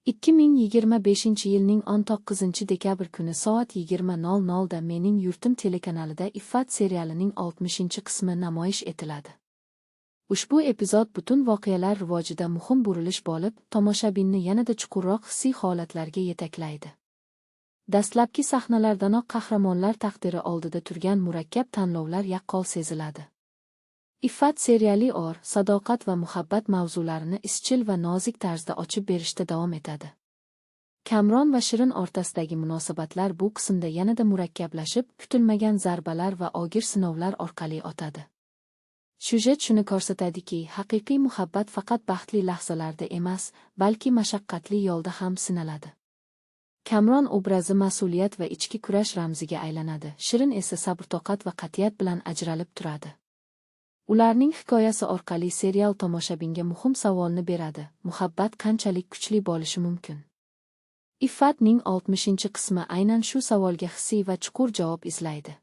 2025-yilning 19 dekabr kuni soat 20:00 da Mening yurtim telekanalida Iffat serialining 60 qismi namoyish etiladi. Ushbu epizod butun voqealar rivojida muhim burilish bo'lib, tomoshabinni yanada chuqurroq hissiy holatlarga yetaklaydi. Dastlabki sahnalardanoq qahramonlar taqdiri oldida turgan murakkab tanlovlar yaqqol seziladi. Iffat seriali or, sadoqat va muhabbat mavzularini izchil va nozik tarzda ochib berishda davom etadi. Kamron va Shirin o'rtasidagi munosabatlar bu qismda yanada murakkablashib, kutilmagan zarbalar va og'ir sinovlar orqali o'tadi. Syujet shuni ko'rsatadiki, haqiqiy muhabbat faqat baxtli lahzalarda emas, balki mashaqqatli yo'lda ham sinaladi. Kamron obrazi mas'uliyat va ichki kurash ramziga aylanadi, Shirin esa sabr-toqat va qat'iyat bilan ajralib turadi. Ularning hikoyasi orqali serial tomoshabinga muhim savolni beradi: muhabbat qanchalik kuchli bo'lishi mumkin? Iffatning 60 qismi aynan shu savolga hissiy va chuqur javob izlaydi.